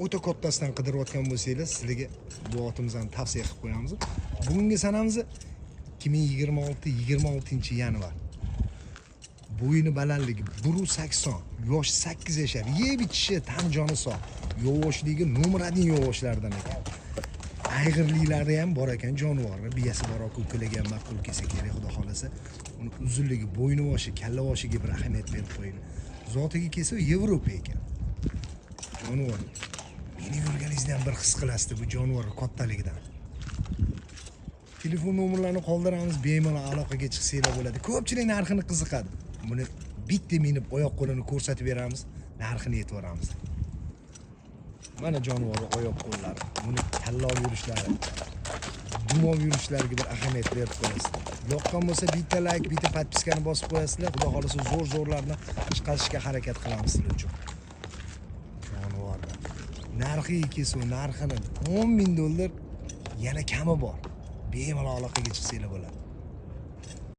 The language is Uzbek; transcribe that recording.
O'ta kattasidan qidirayotgan bo'lsanglar, sizlarga bu otimizni tavsiya qilib qo'yamiz. Bugungi sanamiz 2026, 26 yanvar. Bo'yini balandligi 1,80, yosh 8 yashar, yeb ichishi, tan joni sog', yovoshligi номер один yovoshlardan ekan. Ayg'irliklari ham bor ekan jonivorni, biyasi bor, ko'kalaga ham ma'qul kelsa kerak, xudo xohlasa. Uni uzunligi, bo'yni boshi, kalla boshiga bir ahamiyat berib qo'ying. Zotiga kelsa, Yevropa ekan jonivor. Meni yurganingizda ham bir his qilasizda bu jonivor kattaligidan. Telefon nomerlarini qoldiramiz, bemalol aloqaga chiqsanglar bo'ladi. Ko'pchilik narxini qiziqadi. Buni bitta minib, oyoq qo'lini ko'rsatib beramiz, narxini aytib yuboramiz. Mana jonivorni oyoq qo'llari, buni kalla olib yurishlari, dum olib yurishlariga bir ahamiyat berib qo'yasizlar. Yoqqan bo'lsa, bitta layk, bitta подписка ni bosib qo'yasizlar. Xudo xohlasa, zo'r zo'rlarni chiqarishga harakat qilamiz sizlar uchun. Jonivorlar narxiga kelsa, narxini 10 000 dollar, yana kami bor. Bemalol aloqaga chiqsanglar bo'ladi.